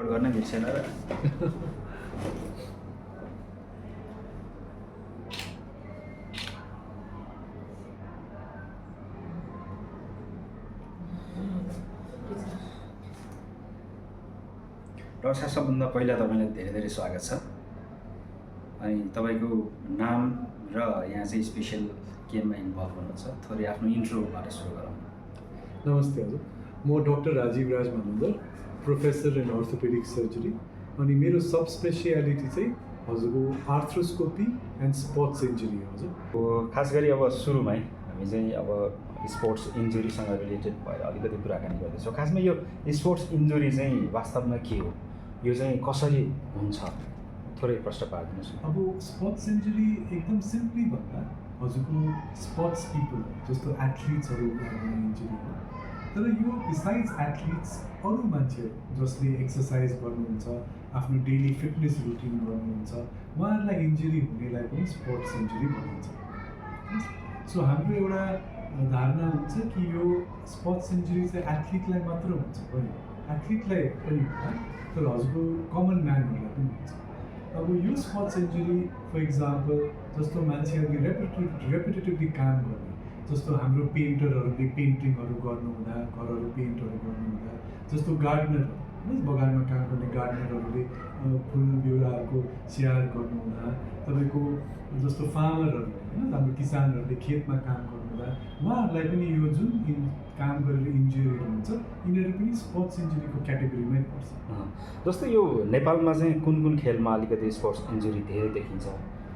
Record गर्न बिर्सेन र doctor साहब, सबभन्दा पहिला तपाईँलाई धेरै धेरै स्वागत छ। अनि तपाईँको नाम र यहाँ चाहिँ स्पेसल केमा इन्भल्भ हुनुहुन्छ, थोरै आफ्नो इन्ट्रोबाट सुरु गरौँ। नमस्ते हजुर, म doctor Rajiv Raj Manandhar, professor in orthopedic surgery. अनि मेरो सब स्पेसियालिटी चाहिँ हजुरको आर्थ्रोस्कोपी एन्ड स्पोर्ट्स इन्जुरी हो हजुर। खास गरी अब सुरुमै हामी चाहिँ अब स्पोर्ट्स इन्जुरीसँग रिलेटेड भएर अलिकति कुराकानी गर्दैछौँ। खासमा यो स्पोर्ट्स इन्जुरी चाहिँ वास्तवमा के हो, यो चाहिँ कसरी हुन्छ, थोरै प्रश्न पारिदिनुहोस्। अब स्पोर्ट्स इन्जुरी एकदम सिम्पली भन्दा हजुरको स्पोर्ट्स पिपल जस्तो एथलिट्सहरू इन्जुरी हो। तर यो बिसाइड्स एथलिट्स अरू मान्छेहरू जसले एक्सर्साइज गर्नुहुन्छ, आफ्नो डेली फिटनेस रुटिन गर्नुहुन्छ, उहाँहरूलाई इन्जुरी हुनेलाई पनि स्पोर्ट्स इन्जुरी भनिन्छ। सो हाम्रो एउटा धारणा हुन्छ कि यो स्पोर्ट्स इन्जुरी चाहिँ एथलिटलाई मात्र हुन्छ, पनि एथलिटलाई पनि हुन्छ, तर हजुरको कमन म्यानहरूलाई पनि हुन्छ। अब यो स्पोर्ट्स इन्जुरी फर इक्जाम्पल जस्तो मान्छेहरूले रेपिटेटिभली काम गर्ने, जस्तो हाम्रो पेन्टरहरूले पेन्टिङहरू गर्नुहुँदा, घरहरू पेन्टहरू गर्नुहुँदा, जस्तो गार्डनरहरू बगानमा काम गर्ने गार्डनरहरूले फुल बिरुवाहरूको स्याहार गर्नुहुँदा, तपाईँको जस्तो फार्मरहरू होइन हाम्रो किसानहरूले खेतमा काम गर्नुहुँदा उहाँहरूलाई पनि यो जुन काम गरेर इन्जुरीहरू हुन्छ यिनीहरू पनि स्पोर्ट्स इन्जुरीको क्याटेगोरीमै पर्छ। जस्तो यो नेपालमा चाहिँ कुन कुन खेलमा अलिकति स्पोर्ट्स इन्जुरी धेरै देखिन्छ?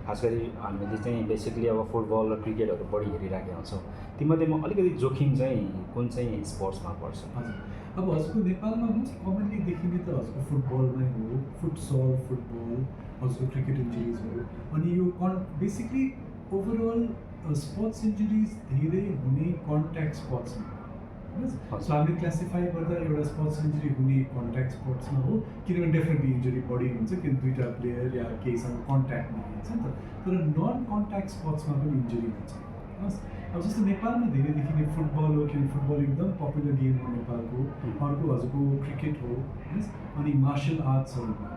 खास गरी हामीले चाहिँ बेसिकली अब फुटबल र क्रिकेटहरू बढी हेरिराखेका हुन्छौँ, तीमध्येमा अलिकति जोखिम चाहिँ कुन चाहिँ स्पोर्ट्समा पर्छ? हजुर, अब हजुरको नेपालमा मोस्ट कमनली देखिने त हजुरको फुटबलमै हो, फुटसल, फुटबल, हजुरको क्रिकेट इन्जुरिजहरू। अनि यो बेसिकली ओभरअल स्पोर्ट्स इन्जुरिज धेरै हुने कन्ट्याक्ट स्पोर्ट्समा हो। सो हामीले क्लासिफाई गर्दा एउटा स्पोर्ट्स इन्जुरी हुने कन्ट्याक्ट स्पोर्ट्समा हो, किनभने डेफिनेटली इन्जुरी बढी हुन्छ किन दुईवटा प्लेयर या केहीसँग कन्ट्याक्टमा हुन्छ नि त। तर नन कन्ट्याक्ट स्पोर्ट्समा पनि इन्जुरी हुन्छ। अब जस्तो नेपालमा धेरै देखिने फुटबल हो, किनभने फुटबल एकदम पपुलर गेम हो नेपालको। अर्को हजुरको क्रिकेट हो, अनि मार्सल आर्ट्सहरूमा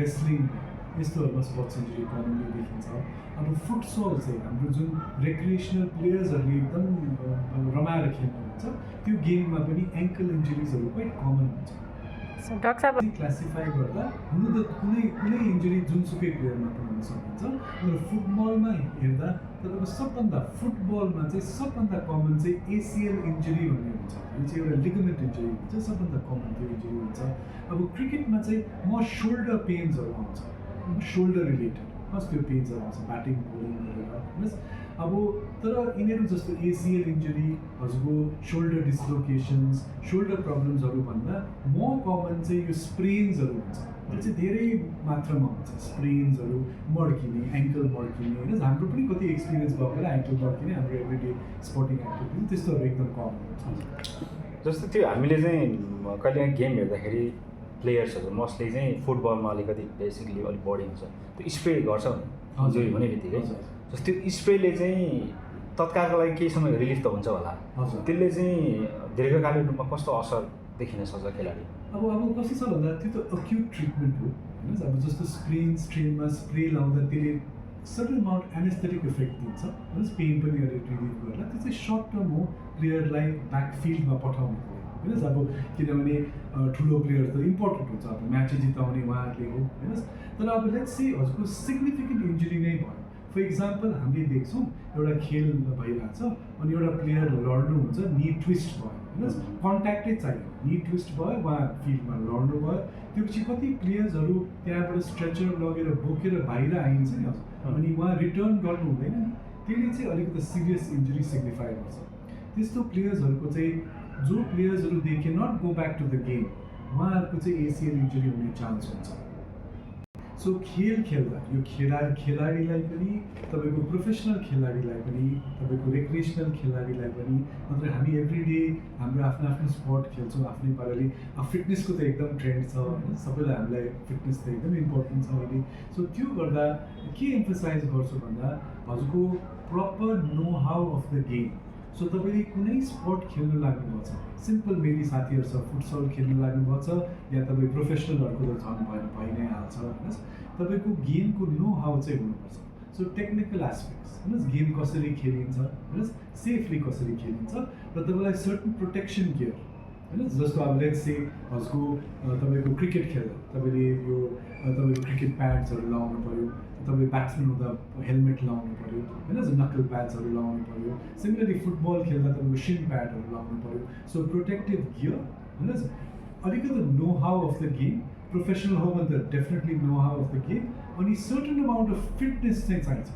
रेस्लिङ, यस्तोहरूमा स्पोर्ट्स इन्जुरी कमनली देखिन्छ। अब फुटसल चाहिँ हाम्रो जुन रेक्रिएसनल प्लेयर्सहरूले एकदम रमाएर खेल्नुहुन्छ त्यो गेममा पनि एङ्कल इन्जुरिजहरू क्वाइट कमन हुन्छ। डाक्टर साहब, क्लासिफाई गर्दा हुनु त कुनै इन्जुरी जुनसुकै प्लेयरमा पनि हुन सक्छ, तर फुटबलमा हेर्दा तपाईँको सबभन्दा फुटबलमा चाहिँ सबभन्दा कमन चाहिँ एसिएल इन्जुरी भन्ने हुन्छ। यो चाहिँ एउटा लिगामेन्ट इन्जुरी हुन्छ, सबभन्दा कमन त्यो इन्जुरी हुन्छ। अब क्रिकेटमा चाहिँ सोल्डर पेन्सहरू आउँछ, सोल्डर रिलेटेड त्यो पेन्सहरू आउँछ ब्याटिङ बोलिङ गरेर। अब तर यिनीहरू जस्तो एसिएल इन्जुरी, हजुरको सोल्डर डिस्लोकेसन्स, सोल्डर प्रब्लम्सहरू भन्दा कमन चाहिँ यो स्प्रेन्सहरू हुन्छ। यो चाहिँ धेरै मात्रामा हुन्छ, स्प्रेन्सहरू, मड्किने, एङ्कल मड्किने होइन। हाम्रो पनि कति एक्सपिरियन्स भएको होला एङ्कल मड्किने, हाम्रो एभ्रिडे स्पोर्टिङ एक्टिभिटी त्यस्तोहरू एकदम कमन हुन्छ। जस्तो त्यो हामीले चाहिँ कहिले गेम हेर्दाखेरि प्लेयर्सहरू मोस्टली चाहिँ फुटबलमा अलिकति बेसिकली अलिक बढी हुन्छ, त्यो स्प्रे गर्छ नि इन्जुरी हुने बित्तिकै। जस्तो त्यो स्प्रेले चाहिँ तत्कालको लागि केही समय रिलिफ त हुन्छ होला, त्यसले चाहिँ दीर्घकालीन रूपमा कस्तो असर देखिन सक्छ खेलाडी? अब कस्तो छ भन्दा त्यो त अक्युट ट्रिटमेन्ट हो होइन। अब जस्तो स्ट्रेनमा स्प्रे लाउँदा त्यसले सर्टन अमाउन्ट एनेस्थेटिक इफेक्ट दिन्छ, पेन पनि अलिक रिलिफ गरेर, त्यो चाहिँ सर्ट टर्म हो प्लेयरलाई ब्याकफिल्डमा पठाउने होइन। अब किनभने ठुलो प्लेयर त इम्पोर्टेन्ट हुन्छ, अब म्याच जिताउने उहाँहरूले हो होइन। तर अब लेट्स से हजुरको सिग्निफिकेन्ट इन्जुरी नै भयो। फर इक्जाम्पल हामीले देख्छौँ एउटा खेल भइरहेछ अनि एउटा प्लेयर लड्नुहुन्छ, नि ट्विस्ट भयो होइन, कन्ट्याक्टै चाहियो, नि ट्विस्ट भयो, उहाँ फिल्डमा लड्नु भयो। त्यो पछि कति प्लेयर्सहरू त्यहाँबाट स्ट्रेचर लगेर बोकेर बाहिर आइन्छ नि हजुर, अनि उहाँ रिटर्न गर्नु हुँदैन नि, त्यसले चाहिँ अलिकति सिरियस इन्जुरी सिग्निफाई गर्छ। त्यस्तो प्लेयर्सहरूको चाहिँ जो प्लेयर्सहरू they can not go back to the game, उहाँहरूको चाहिँ एसिएल इन्जुरी हुने चान्स हुन्छ। सो खेल खेल्दा यो खेलाडीलाई पनि, तपाईँको प्रोफेसनल खेलाडीलाई पनि, तपाईँको रेक्रिएसनल खेलाडीलाई पनि, नत्र हामी एभ्रिडे हाम्रो आफ्नो आफ्नो स्पोर्ट खेल्छौँ आफ्नै पाराले। अब फिटनेसको त एकदम ट्रेन्ड छ होइन, सबैलाई हामीलाई फिटनेस त एकदम इम्पोर्टेन्ट छ अहिले। सो त्यो गर्दा के एम्फसाइज गर्छु भन्दा हजुरको proper know how of the game, so तपाईँले कुनै स्पोर्ट खेल्नु लाग्नुभएको छ, सिम्पल मेबी साथीहरूसँग फुटसल खेल्नु लाग्नुभएको छ या तपाईँ प्रोफेसनलहरूको त झन् भइ नै हाल्छ होइन। तपाईँको गेमको नो हाउ चाहिँ हुनुपर्छ। सो टेक्निकल एस्पेक्ट्स होइन, गेम कसरी खेलिन्छ होइन, सेफली कसरी खेलिन्छ र तपाईँलाई सर्टन प्रोटेक्सन गियर होइन, जस्तो अब लेट्स से हजुरको तपाईँको क्रिकेट खेल्दा तपाईँले यो तपाईँको क्रिकेट प्याड्सहरू लाउनु पऱ्यो, तपाईँ ब्याट्सम्यान हुँदा हेलमेट लाउनु पऱ्यो होइन, नकल प्याड्सहरू लाउनु पऱ्यो। सिमिलरली फुटबल खेल्दा तपाईँको सिन प्याडहरू लाउनु पऱ्यो। सो प्रोटेक्टिभ गियर होइन, अलिकति know how of the game, professional हो भने त definitely know how of the game, अनि सर्टन अमाउन्ट अफ फिटनेस चाहिँ चाहिन्छ।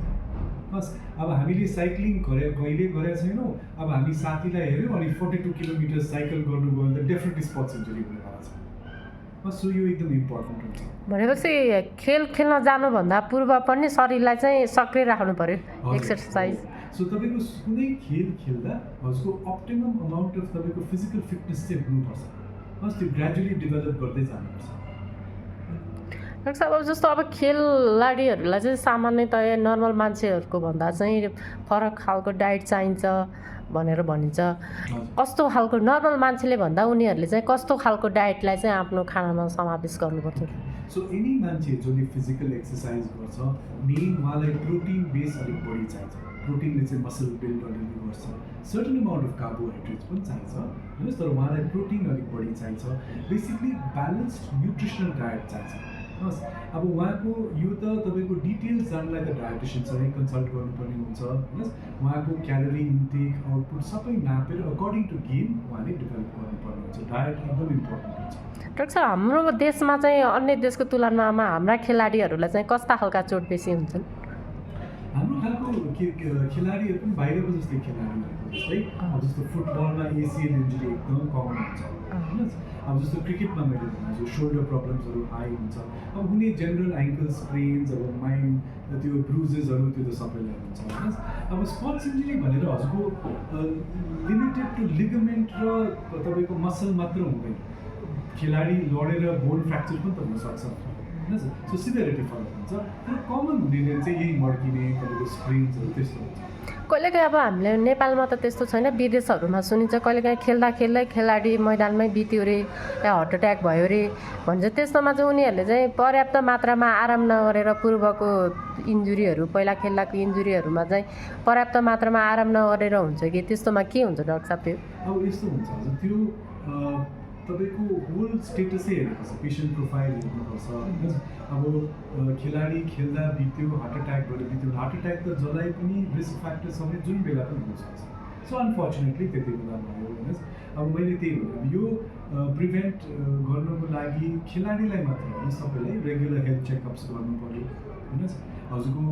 बस अब हामीले साइक्लिङ कहिले गरेका छैनौँ, अब हामी साथीलाई हेऱ्यौँ अनि 42 किलोमिटर साइकल गर्नुभयो भने त डेफिनेटली स्पोर्ट्स इन्जुरी हुनेवाला छ। बस सो यो एकदम इम्पोर्टेन्ट हुन्छ। भनेपछि खेल खेल्न जानुभन्दा पूर्व पनि शरीरलाई चाहिँ सक्रिय राख्नु पर्यो, एक्सर्साइज। सो तपाईँको कुनै खेल खेल्दा हजुरको अप्टिमम अमाउन्ट अफ तपाईँको फिजिकल फिटनेस चाहिँ हुनुपर्छ। बस त्यो ग्रेजुअली डेभलप गर्दै जानुपर्छ। डाक्टर साहब, अब जस्तो अब खेलाडीहरूलाई चाहिँ सामान्यतया नर्मल मान्छेहरूको भन्दा चाहिँ फरक खालको डाइट चाहिन्छ भनेर भनिन्छ। कस्तो खालको नर्मल मान्छेले भन्दा उनीहरूले चाहिँ कस्तो खालको डाइटलाई चाहिँ आफ्नो खानामा समावेश गर्नुपर्छ? सो एनी मान्छे जसले फिजिकल एक्सर्साइज गर्छ, मेन उहाँलाई प्रोटिन बेस अलिक बढी चाहिन्छ। प्रोटिनले चाहिँ मसल बिल्ड अलिकति गर्छ, सर्टन अमाउन्ट अफ कार्बोहाइड्रेट्स पनि चाहिन्छ होइन, तर उहाँलाई प्रोटिन अलिक बढी चाहिन्छ। बेसिकली ब्यालेन्स्ड न्युट्रिसनल डायट चाहिन्छ। हस्, अब उहाँको यो त तपाईँको डिटेल्स जानलाई त डायटिसियनसँगै कन्सल्ट गर्नुपर्ने हुन्छ होइन। उहाँको क्यालोरी इन्टेक आउटपुट सबै नापेर अकर्डिङ टु गेम उहाँले डेभलप गर्नुपर्ने हुन्छ। डायट एकदम इम्पोर्टेन्ट हुन्छ। डाक्टर साहब, हाम्रो देशमा चाहिँ अन्य देशको तुलनामा हाम्रा खेलाडीहरूलाई चाहिँ कस्ता खालका चोट बेसी हुन्छन्? हाम्रो खालको खेलाडीहरू पनि बाहिरको जस्तै खेलाडीहरूको जस्तै अब जस्तो फुटबलमा एसिएल इन्जुरी एकदम कमन हुन्छ होइन। अब जस्तो क्रिकेटमा मैले भनेको सोल्डर प्रब्लम्सहरू हाई हुन्छ। अब कुनै जेनरल एङ्कल स्प्रेन्स, अब माइन्ड त्यो ब्रुजेसहरू त्यो त सबैलाई हुन्छ होइन। अब स्पोर्ट्स इन्जुरी भनेर हजुरको लिमिटेड टु लिगामेन्ट र तपाईँको मसल मात्र हुँदैन, खेलाडी लडेर बोन फ्र्याक्चर पनि त हुनसक्छ होइन। सो सिभियरिटी फरक हुन्छ, तर कमन हुने चाहिँ यही मड्किने तपाईँको स्प्रेन्सहरू त्यस्तो हुन्छ। कहिलेकाहीँ अब हामीले नेपालमा त त्यस्तो छैन, विदेशहरूमा सुनिन्छ कहिलेकाहीँ खेल्दा खेल्दै खेलाडी मैदानमै बित्यो अरे या हार्ट एट्याक भयो अरे भन्छ। त्यस्तोमा चाहिँ उनीहरूले चाहिँ पर्याप्त मात्रामा आराम नगरेर पूर्वको इन्जुरीहरू, पहिला खेल्दाको इन्जुरीहरूमा चाहिँ पर्याप्त मात्रामा आराम नगरेर हुन्छ कि त्यस्तोमा के हुन्छ डाक्टर साहब? त्यो अब यस्तो हुन्छ हजुर, त्यो तपाईँको होल स्टेटसै हेर्नुपर्छ, पेसेन्ट प्रोफाइल हेर्नुपर्छ होइन। अब खेलाडी खेल्दा बित्यो, हार्ट एट्याक भएर बित्यो, हार्ट एट्याक त जसलाई पनि रिस्क फ्याक्टर सबै जुन बेला पनि हुनसक्छ। सो अनफर्चुनेटली त्यति बेला भयो होइन। अब मैले त्यही भने यो प्रिभेन्ट गर्नको लागि खेलाडीलाई मात्र होइन, सबैलाई रेगुलर हेल्थ चेकअप्स गर्नु पऱ्यो होइन। हजुरको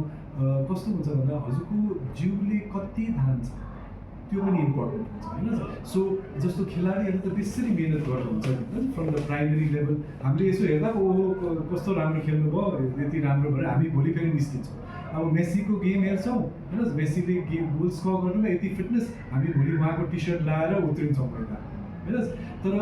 कस्तो हुन्छ भन्दा हजुरको जिउले कति धान्छ त्यो पनि इम्पोर्टेन्ट हुन्छ होइन। सो जस्तो खेलाडीहरू त त्यसरी मिहिनेत गर्नुहुन्छ होइन, फ्रम द प्राइमेरी लेभल हामीले यसो हेर्दा कस्तो राम्रो खेल्नुभयो, यति राम्रो भएर हामी भोलि फेरि निस्किन्छौँ। अब मेसीको गेम हेर्छौँ होइन, मेसीले गेम गोल स्कोर गर्नुभयो, यति फिटनेस, हामी भोलि उहाँको टी सर्ट लाएर उत्रिन्छौँ मैदान होइन। तर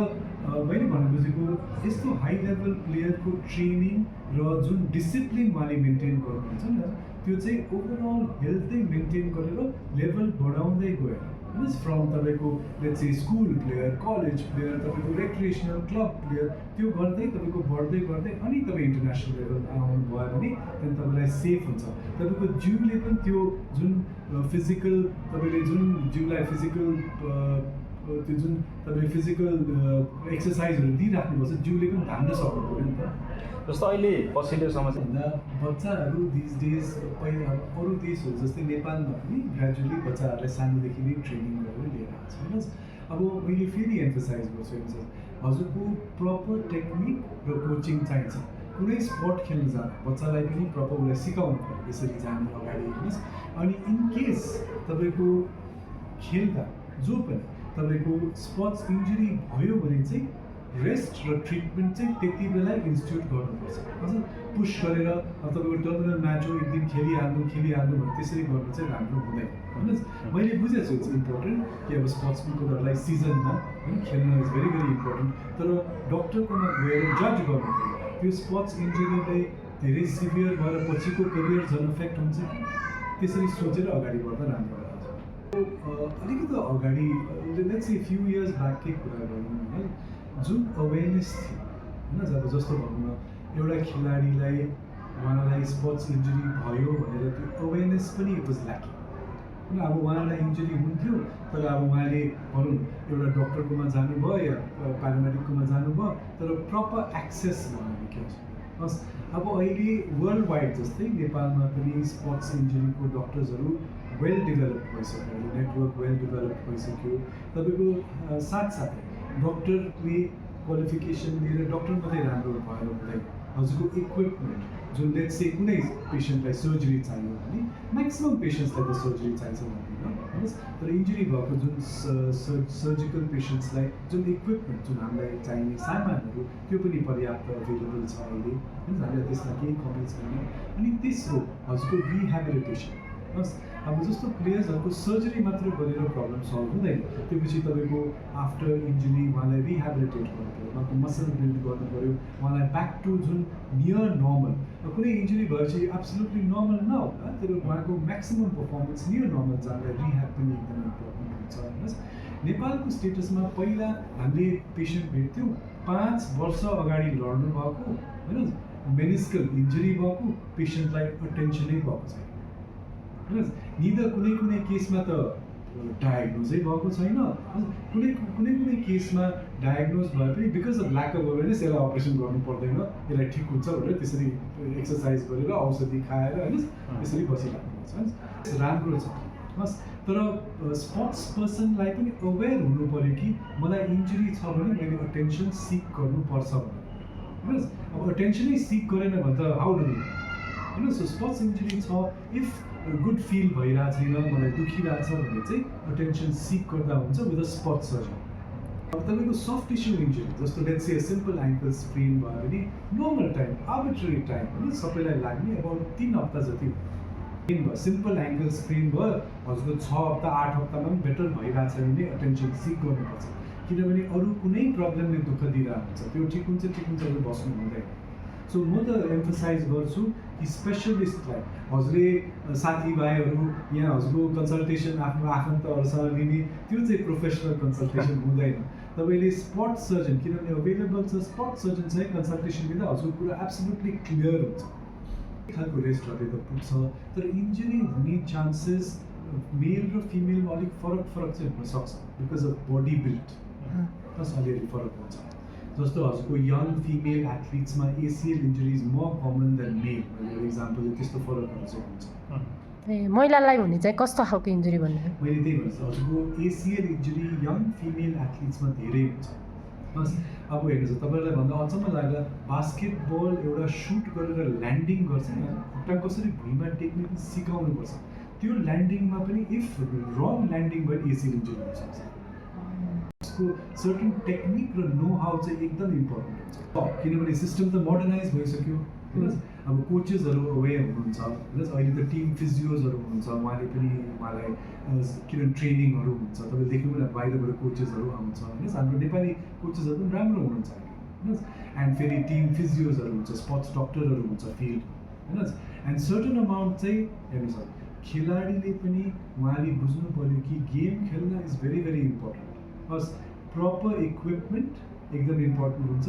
मैले भन्नु खोजेको यस्तो हाई लेभल प्लेयरको ट्रेनिङ र जुन डिसिप्लिन उहाँले मेन्टेन गर्नुहुन्छ नि, त्यो चाहिँ ओभरअल हेल्थै मेन्टेन गरेर लेभल बढाउँदै गएर होइन, फ्रम तपाईँको let's say school player, college player, तपाईँको रेक्रिएसनल क्लब प्लेयर, त्यो गर्दै तपाईँको बढ्दै गर्दै अनि तपाईँ इन्टरनेसनल लेभल आउनु भयो भने त्यहाँदेखि तपाईँलाई सेफ हुन्छ। तपाईँको जिउले पनि त्यो जुन फिजिकल तपाईँले जुन जिउलाई फिजिकल त्यो जुन तपाईँ फिजिकल एक्सर्साइजहरू दिइराख्नुपर्छ, जिउले पनि धान्न सक्नु पऱ्यो नि त। जस्तो अहिले पछिल्लो समय भन्दा बच्चाहरू दिस डेज पहिला अब अरू देशहरू जस्तै नेपालमा पनि ग्रेजुअली बच्चाहरूलाई सानोदेखि नै ट्रेनिङ गरेर लिएर आएको छ होइन। अब मैले फेरि एम्फसाइज गर्छु हजुरको प्रपर टेक्निक र कोचिङ चाहिन्छ। कुनै स्पोर्ट खेल्न जाँदा बच्चालाई पनि प्रपर उसलाई सिकाउनु पर्यो यसरी जाने अगाडि हेर्नुहोस्। अनि इनकेस तपाईँको खेल्दा जो पनि तपाईँको स्पोर्ट्स इन्जुरी भयो भने चाहिँ रेस्ट र ट्रिटमेन्ट चाहिँ त्यति बेला इन्स्टिट्युट गर्नुपर्छ हजुर। पुस गरेर अब तपाईँको टर्मिनल म्याच हो, एक दिन खेलिहाल्नु भने त्यसरी गर्नु चाहिँ राम्रो हुँदैन होइन। मैले बुझेको छु इट्स इम्पोर्टेन्ट कि अब स्पोर्ट्स पिपलहरूलाई सिजनमा होइन खेल्न इज भेरी भेरी इम्पोर्टेन्ट, तर डक्टरकोमा गएर जज गर्नु पऱ्यो त्यो स्पोर्ट्स इन्जुरीलाई धेरै सिभियर भएर पछिको करियर झन् इफेक्ट हुन्छ कि, त्यसरी सोचेर अगाडि बढ्दा राम्रो। अलिकति अगाडि लेट्स से फ्यु इयर्स ब्याककै कुरा गरौँ है, जुन अवेरनेस थियो होइन, जब जस्तो भनौँ न एउटा खेलाडीलाई उहाँलाई स्पोर्ट्स इन्जुरी भयो भनेर त्यो अवेरनेस पनि इट वाज ल्याकिङ होइन। अब उहाँलाई इन्जुरी हुन्थ्यो तर अब उहाँले भनौँ एउटा डक्टरकोमा जानुभयो या प्यारामेडिककोमा जानुभयो तर प्रपर एक्सेस नहुने के छ। अब अहिले वर्ल्ड वाइड जस्तै नेपालमा पनि स्पोर्ट्स इन्जुरीको डक्टर्सहरू वेल डेभलप भइसक्यो, नेटवर्क वेल डेभलप भइसक्यो। तपाईँको साथसाथै डक्टरले क्वालिफिकेसन लिएर डक्टर मात्रै राम्रो भएर हुँदैन, हजुरको इक्विपमेन्ट जुन लेट्स से कुनै पेसेन्टलाई सर्जरी चाहियो भने म्याक्सिमम् पेसेन्ट्सलाई त सर्जरी चाहिन्छ भन्दैन हेर्नुहोस्, तर इन्जुरी भएको जुन सर्जिकल पेसेन्ट्सलाई जुन इक्विपमेन्ट जुन हामीलाई चाहिने सामानहरू त्यो पनि पर्याप्त अभाइलेबल छ अहिले होइन, हामीलाई त्यसमा केही कमी छैन। अनि तेस्रो हजुरको रिहेबिलिटेसन बस। अब जस्तो प्लेयर्सहरूको सर्जरी मात्र गरेर प्रब्लम सल्भ हुँदैन, त्योपछि तपाईँको आफ्टर इन्जुरी उहाँलाई रिहेबिलिटेट गर्नु पऱ्यो, उहाँको मसल बिल्ड गर्नु पऱ्यो, उहाँलाई ब्याक टु जुन नियर नर्मल, कुनै इन्जुरी भएपछि एब्सोल्युटली नर्मल नहोला तर उहाँको म्याक्सिमम् पर्फर्मेन्स नियर नर्मल जानलाई रिह्याब पनि एकदम इम्पोर्टेन्ट हुन्छ हेर्नुहोस्। नेपालको स्टेटसमा पहिला हामीले पेसेन्ट भेट्थ्यौँ 5 वर्ष अगाडि लड्नु भएको होइन, मेनिस्कल इन्जुरी भएको पेसेन्टलाई अटेन्सनै भएको छैन होइन, निदर कुनै केसमा त डायग्नोजै भएको छैन, कुनै केसमा डायग्नोज भए पनि because of lack of awareness यसलाई अपरेसन गर्नु पर्दैन, यसलाई ठिक हुन्छ भनेर त्यसरी एक्सर्साइज गरेर औषधि खाएर होइन त्यसरी बसिराख्नु पर्छ। राम्रो छ बस, तर स्पोर्ट्स पर्सनलाई पनि अवेर हुनु पऱ्यो कि मलाई इन्जुरी छ भने मैले अटेन्सन सिक गर्नुपर्छ भनेर हेर्नुहोस्। अब अटेन्सनै सिक गरेन भने त हाउ डु होइन। सो स्पोर्ट्स इन्जुरी छ, इफ गुड फिल भइरहेको छैन, मलाई दुखिरहेको छ भने चाहिँ अटेन्सन सिक गर्दा हुन्छ विथ अ स्पोर्ट्स सर्जन। अब तपाईँको सफ्ट टिस्यु इन्जुरी जस्तो let's say simple ankle sprain भयो भने नर्मल टाइम आर्बिट्रेरी टाइम होइन सबैलाई लाग्ने अबाउट 3 हप्ता जति भयो। सिम्पल एङ्कल स्प्रेन भयो हजुरको 6 हप्ता 8 हप्तामा पनि बेटर भइरहेको छ भने अटेन्सन सिक गर्नुपर्छ, किनभने अरू कुनै प्रब्लमले दुःख दिइरहेको हुन्छ, त्यो ठिक हुन्छ बस्नु हुँदैन। सो म त एम्फसाइज गर्छु कि स्पेसलिस्टलाई हजुरले साथीभाइहरू यहाँ हजुरको कन्सल्टेसन आफ्नो आफन्तहरूसँग लिने त्यो चाहिँ प्रोफेसनल कन्सल्टेसन हुँदैन, तपाईँले स्पोर्ट्स सर्जन किनभने अभाइलेबल छ स्पोर्ट्स सर्जनसँग कन्सल्टेसन लिँदा हजुरको कुरा एब्सोल्युटली क्लियर हुन्छ। खालको रेस्टहरूले त पुग्छ तर इन्जुरी हुने चान्सेस मेल र फिमेलमा अलिक फरक चाहिँ हुनसक्छ because of body build plus अलिअलि फरक हुन्छ। जस्तो हजुरको यङ फिमेल एथलिट्समा ACL injuries more common than male भनेर इक्जाम्पल त्यस्तो फरकहरू चाहिँ हुन्छ। महिलालाई हुने चाहिँ कस्तो खालको इन्जुरी भन्ने मैले त्यही भन्छु, हजुरको एसिएल इन्जुरी यङ फिमेल एथलिट्समा धेरै हुन्छ। बस अब हेर्नुहोस् तपाईँलाई भन्दा अचम्म लाग्दा बास्केटबल एउटा सुट गरेर ल्यान्डिङ गर्छ नि, खुट्टा कसरी भुइँमा टेक्ने सिकाउनुपर्छ, त्यो ल्यान्डिङमा पनि इफ रङ ल्यान्डिङ भयो एसिएल इन्जुरी हुनसक्छ। यसको सर्टन टेक्निक र नो हाउ चाहिँ एकदम इम्पोर्टेन्ट हुन्छ, किनभने सिस्टम त मोडर्नाइज भइसक्यो हेर्नुहोस्। अब कोचेसहरू अवे हुनुहुन्छ हेर्नुहोस्, अहिले त टिम फिजियोजहरू हुनुहुन्छ, उहाँले पनि उहाँलाई किनभने ट्रेनिङहरू हुन्छ, तपाईँले देख्नु पनि बाहिरबाट कोचेसहरू आउँछ हेर्नुहोस्, हाम्रो नेपाली कोचेसहरू पनि राम्रो हुनुहुन्छ हेर्नुहोस्। एन्ड फेरि टिम फिजियोजहरू हुन्छ, स्पोर्ट्स डक्टरहरू हुन्छ फिल्ड हेर्नुहोस्। एन्ड सर्टन अमाउन्ट चाहिँ हेर्नुहोस् खेलाडीले पनि उहाँले बुझ्नु पऱ्यो कि गेम खेल्न is very important, bus proper equipment एकदम इम्पोर्टेन्ट हुन्छ,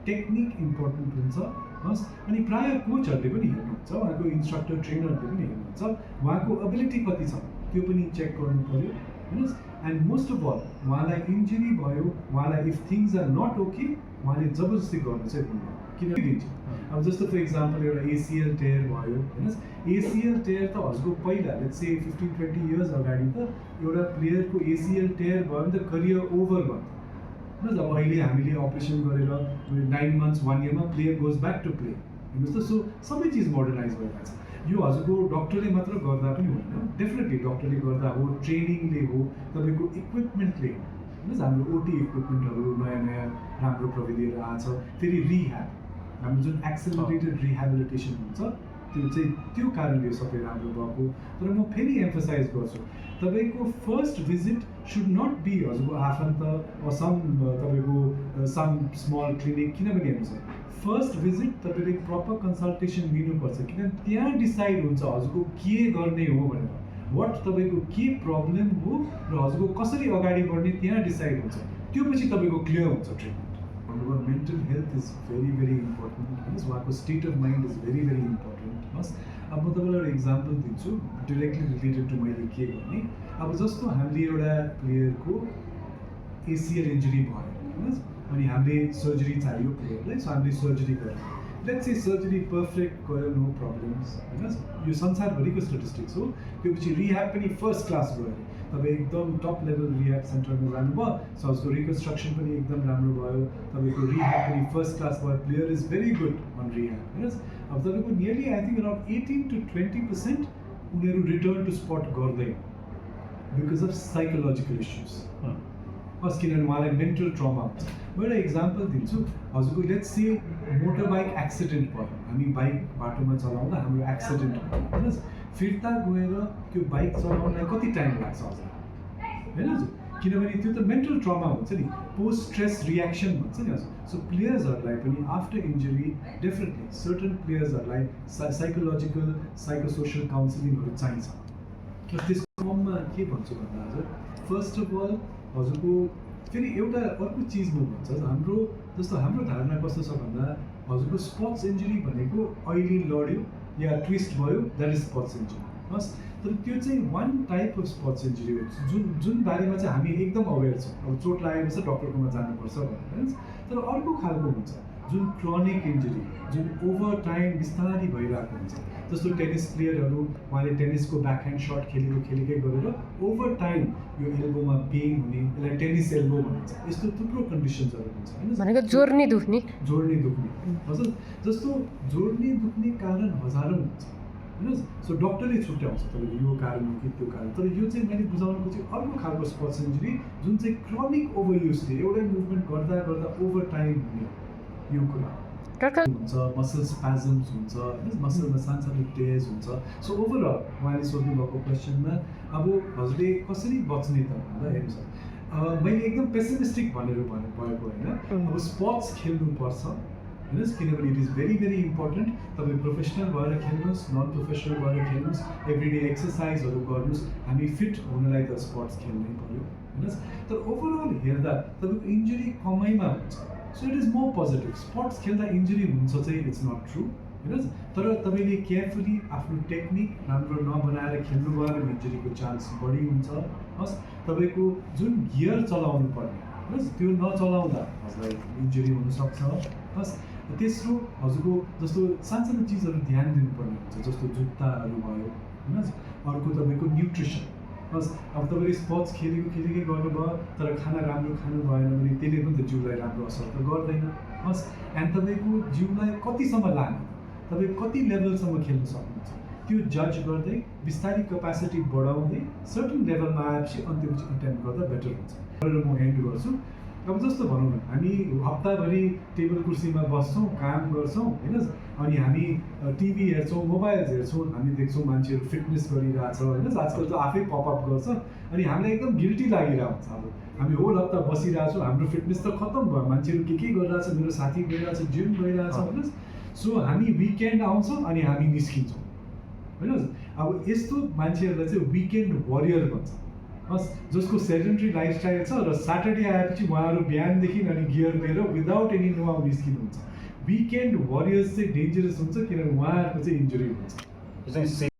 टेक्निक इम्पोर्टेन्ट हुन्छ हस्। अनि प्रायः कोचहरूले पनि हेर्नुहुन्छ, उहाँको इन्स्ट्रक्टर ट्रेनरहरूले पनि हेर्नुहुन्छ उहाँको एबिलिटी कति छ त्यो पनि चेक गर्नु पऱ्यो हेर्नुहोस्। एन्ड मोस्ट अफ अल उहाँलाई इन्जुरी भयो, उहाँलाई if things are not okay उहाँले जबरजस्ती गर्नु चाहिँ हुँदैन, किन दिन्छ। अब जस्तो फर इक्जाम्पल एउटा एसिएल टेयर भयो हेर्नुहोस्, एसिएल टेयर त हजुरको पहिला लेट्स से 15-20 इयर्स अगाडि त एउटा प्लेयरको एसिएल टेयर भयो भने त करियर ओभर भयो हेर्नुहोस्। अब अहिले हामीले अपरेसन गरेर 9 months 1 yearमा player goes back to play हेर्नुहोस् त। सो सबै चिज मोडर्नाइज भइरहेको छ, यो हजुरको डक्टरले मात्र गर्दा पनि होइन, डेफिनेटली डक्टरले गर्दा हो, ट्रेनिङले हो, तपाईँको इक्विपमेन्टले हो हेर्नुहोस्। हाम्रो ओटी इक्विपमेन्टहरू नयाँ राम्रो प्रविधिहरू आएको छ, फेरि रिह्याब हाम्रो जुन एक्सेलरेटेड रिहेबिलिटेसन हुन्छ त्यो कारणले सबै राम्रो भएको। तर म फेरि एम्फसाइज गर्छु तपाईँको first visit should not be हजुरको आफन्त तपाईँको सम स्मल क्लिनिक, किनभने हेर्नुहोस् फर्स्ट भिजिट तपाईँले प्रपर कन्सल्टेसन लिनुपर्छ, किनभने त्यहाँ डिसाइड हुन्छ हजुरको के गर्ने हो भनेर। वाट तपाईँको के प्रब्लम हो र हजुरको कसरी अगाडि बढ्ने त्यहाँ डिसाइड हुन्छ, त्यो पछि तपाईँको क्लियर हुन्छ ट्रिटमेन्ट। भन्नुभयो mental health is very important होइन, उहाँको state of mind is very important. बस अब म तपाईँलाई एउटा इक्जाम्पल दिन्छु डिरेक्टली रिलेटेड टु मैले के गर्ने। अब जस्तो हामीले एउटा प्लेयरको एसिएल इन्जुरी भयो होइन, अनि हामीले सर्जरी चाहियो प्लेयरलाई, सो हामीले सर्जरी गऱ्यौँ। लेट्स से सर्जरी पर्फेक्ट गयो, नो प्रब्लम्स होइन, यो संसारभरिको स्टेटिस्टिक्स हो। त्यो पछि रिह्याब पनि फर्स्ट क्लास गयो, तपाईँ एकदम टप लेभल रिह्याब सेन्टरमा जानुभयो, सो उसको रिकन्स्ट्रक्सन पनि एकदम राम्रो भयो, तपाईँको रिह्याब पनि फर्स्ट क्लास भयो, player is very good on rehab होइन। अब तपाईँको nearly I think around 18 to 20% उनीहरू रिटर्न टु स्पट गर्दैन बिकज अफ साइकोलोजिकल इस्युज, बस किनभने उहाँलाई मेन्टल ट्रमा हुन्छ। म एउटा इक्जाम्पल दिन्छु, हजुरको let's say motor bike accident भयो, हामी बाइक बाटोमा चलाउँदा हाम्रो एक्सिडेन्ट भयो होइन, फिर्ता गएर त्यो बाइक चलाउनलाई कति टाइम लाग्छ हजुर होइन हजुर, किनभने त्यो त मेन्टल ट्रमा हुन्छ नि, पोस्ट स्ट्रेस रियाक्सन भन्छ नि हजुर। सो प्लेयर्सहरूलाई पनि आफ्टर इन्जुरी डेफिनेटली सर्टन प्लेयर्सहरूलाई साइकोलोजिकल साइकोसोसियल काउन्सिलिङहरू चाहिन्छ। र त्यसको क्रममा के भन्छु भन्दा हजुर, फर्स्ट अफ अल हजुरको फेरि एउटा अर्को चिज म भन्छ, हाम्रो जस्तो हाम्रो धारणा कस्तो छ भन्दा हजुरको स्पोर्ट्स इन्जुरी भनेको अहिले लड्यो या ट्विस्ट भयो द्याट इज स्पोर्ट्स इन्जुरी बस। तर त्यो चाहिँ one type of sports injury हो जुन बारेमा चाहिँ हामी एकदम अवेर छौँ। अब चोट लागेपछि डक्टरकोमा जानुपर्छ भनेर, तर अर्को खालको हुन्छ जुन क्रोनिक इन्जुरी, जुन ओभर टाइम बिस्तारै भइरहेको हुन्छ। जस्तो टेनिस प्लेयरहरू, उहाँले टेनिसको ब्याकह्यान्ड सर्ट खेलेकै गरेर ओभर टाइम यो एल्बोमा पेन हुने, यसलाई टेनिस एल्बो भनिन्छ, यस्तो थुप्रो कन्डिसन्सहरू हुन्छ होइन, भनेको जोड्नी दुख्ने हजुर। जस्तो जोड्नी दुख्ने कारण हजारौँ हुन्छ होइन, सो डक्टरले छुट्याउँछ तपाईँको यो कारण हो कि त्यो कारण। तर यो चाहिँ मैले बुझाउनु खोजेँ अर्को खालको स्पोर्ट्स इन्जुरी जुन चाहिँ क्रोनिक ओभरयुजले एउटै मुभमेन्ट गर्दा ओभर टाइम हुने यो कुरा हुन्छ, मसल स्प्याजम्स हुन्छ होइन, मसलमा सानो टेज हुन्छ। सो ओभरअल उहाँले सोध्नु भएको क्वेसनमा अब हजुरले कसरी बच्ने त भन्दा हेर्नुहोस्, मैले एकदम पेसिमिस्टिक भनेर भएको होइन, अब स्पोर्ट्स खेल्नुपर्छ होइन, किनभने इट इज भेरी इम्पोर्टेन्ट। तपाईँ प्रोफेसनल भएर खेल्नुहोस्, नन प्रोफेसनल भएर खेल्नुहोस्, एभ्रिडे एक्सर्साइजहरू गर्नुहोस्, हामी फिट हुनलाई त स्पोर्ट्स खेल्नै पऱ्यो होइन। तर ओभरअल हेर्दा तपाईँको इन्जुरी कमाइमा हुन्छ, so it is more positive. Sports खेल्दा इन्जुरी हुन्छ चाहिँ इट्स नट ट्रु होइन, तर तपाईँले केयरफुली आफ्नो टेक्निक राम्रो नबनाएर खेल्नुभयो भने इन्जुरीको चान्स बढी हुन्छ। हस् तपाईँको जुन गियर चलाउनु पर्ने हस् त्यो नचलाउँदा हजुरलाई इन्जुरी हुनसक्छ। हस् तेस्रो हजुरको जस्तो सानो चिजहरू ध्यान दिनुपर्ने हुन्छ, जस्तो जुत्ताहरू भयो होइन। अर्को तपाईँको न्युट्रिसन, बस अब तपाईँले स्पोर्ट्स खेलेकै गर्नुभयो तर खाना राम्रो खानु भएन भने त्यसले पनि त जिउलाई राम्रो असर त गर्दैन। हस् एन्ड तपाईँको जिउलाई कतिसम्म लाने, तपाईँ कति लेभलसम्म खेल्न सक्नुहुन्छ त्यो जज गर्दै बिस्तारै क्यापेसिटी बढाउँदै सर्टन लेभलमा आएपछि अन्त्यपछि एटेम्प गर्दा बेटर हुन्छ भनेर म एन्ड गर्छु। अब जस्तो भनौँ न हामी हप्ताभरि टेबल कुर्सीमा बस्छौँ, काम गर्छौँ होइन, अनि हामी टिभी हेर्छौँ, मोबाइल हेर्छौँ, हामी देख्छौँ मान्छेहरू फिटनेस गरिरहेछ होइन, आजकल त आफै पपअप गर्छ अनि हामीलाई एकदम गिल्टी लागिरहेको हुन्छ। अब हामी होल हप्ता बसिरहेछौँ, हाम्रो फिटनेस त खत्तम भयो, मान्छेहरू के गरिरहेछ, मेरो साथी गइरहेछ, जिम गइरहेछ होइन। सो हामी विकेन्ड आउँछ अनि हामी निस्किन्छौँ होइन। अब यस्तो मान्छेहरूलाई चाहिँ विकेन्ड वरियर भन्छ, हस् जसको सेडेन्ट्री लाइफस्टाइल छ र स्याटरडे आएपछि उहाँहरू बिहानदेखि अनि गियर लिएर विदाउट एनी नुहाउ निस्किनुहुन्छ। विकेन्ड वरियर्स चाहिँ डेन्जरस हुन्छ किनभने उहाँहरूको चाहिँ इन्जुरी हुन्छ।